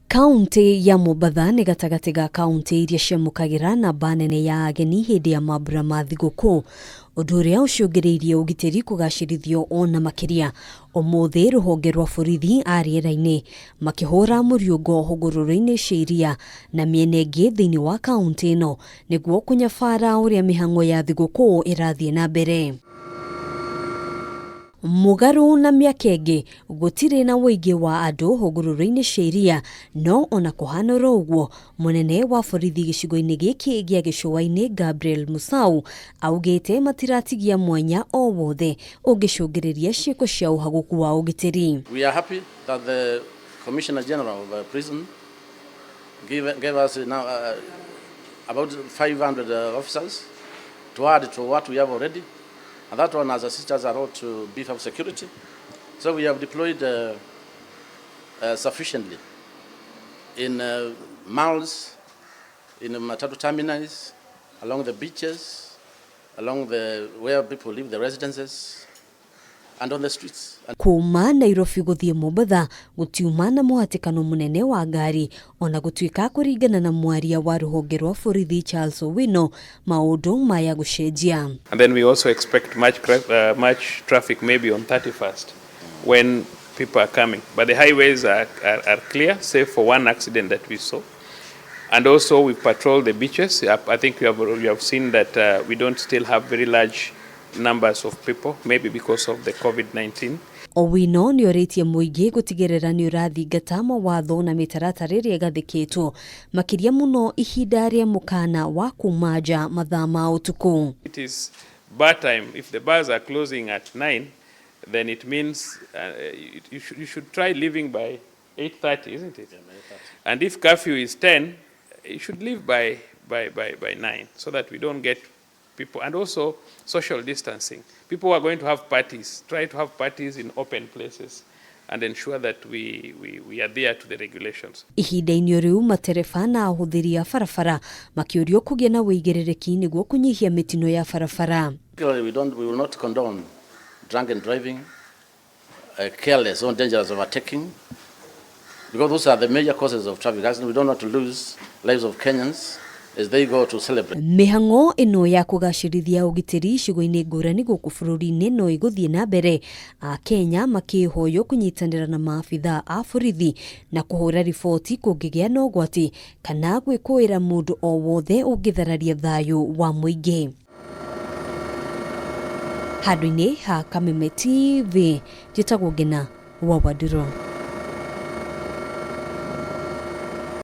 Kauntĩ ya Mombatha nĩ gatagatĩ ga kauntĩ iria ciamũkagĩra namba nene ya ageni hĩndĩ ya mambura ma thigũkũ, ũndũ ũrĩa ũcũngĩrĩirie ũgitĩri kũgacĩrithio ona makĩria. Ũmũthĩ rũhonge rwa borithi a rĩera-inĩ makĩhũra mũriũngo hũgũrũrũ-inĩ cia iria na mĩena ĩngĩ thĩinĩ wa kauntĩ ĩno nĩguo kũnyabara ũrĩa mĩhang'o ya thigũkũ ĩrathiĩ na mbere. Mũgarũ na mĩaka ĩngĩ, gũtirĩ na ũingĩ wa andũ hũgũrũrũ-inĩ cia iria, no ona kũhana oro ũguo, mũnene wa borithi gĩcigo-inĩ gĩkĩ gĩa gĩcũa-inĩ Gabriel Musau augĩte matiratigia mwanya o wothe ũngĩcũngĩrĩria ciĩko cia ũhagũku wa ũgitĩri. We are happy that the Commissioner General of the prison gave us now about 500 officers to add to what we have already. And that one has assisted us a lot to beef up security. So we have deployed sufficiently in malls, in matatu terminals, along the beaches, along the where people live, the residences, and on the streets. Kuma Nairobi gũthiĩ Mombatha gũtiuma na mũhatĩkano mũnene wa ngari, ona gũtuĩka kũringana na mwaria wa rũhonge rwa borithi Charles Owino, maũndũ maya gũcenjia. And then we also expect much traffic maybe on 31st when people are coming. But the highways are clear, save for one accident that we saw. And also we patrol the beaches. I think you have seen that we don't still have very large numbers of people, maybe because of the COVID-19. Owino nĩ orĩtie mũingĩ gũtigĩrĩra nĩ ũrathingata mawatho na mĩtaratara ĩrĩa ĩgathĩkĩtwo, makĩria mũno ihinda rĩa mũkana wa kuma nja mathaa ma ũtukũ. It is bar time. If the bars are closing at 9, then it means you should try leaving by 8:30, isn't it? And if curfew is 10, you should leave by 9 so that we don't get people. And also social distancing. People who are going to have parties, try to have parties in open places and ensure that we adhere to the regulations. Ihinda-inĩ rĩu, matereba na ahũthĩri a barabara makĩũrio kũgĩa na wĩigĩrĩrĩki nĩguo kũnyihia mĩtino ya barabara. Particularly, we will not condone drunken driving, careless or dangerous overtaking, because those are the major causes of traffic accidents. We don't want to lose lives of Kenyans as they go to celebrate. Mĩhang'o ĩno ya kũgacĩrithia ũgitĩri icigo-inĩ ngũrani gũkũ bũrũri-inĩ no ĩgũthiĩ na mbere, Akenya makĩhoywo kũnyitanĩra na maabitha a borithi na kũhũra riboti kũngĩgĩa na ũgwati kana gwĩkũĩra mũndũ o wothe ũngĩthararia thayũ wa mũingĩ. Handũ-inĩ ha Kameme TV, njĩtagwo Ngina wa Wandiro.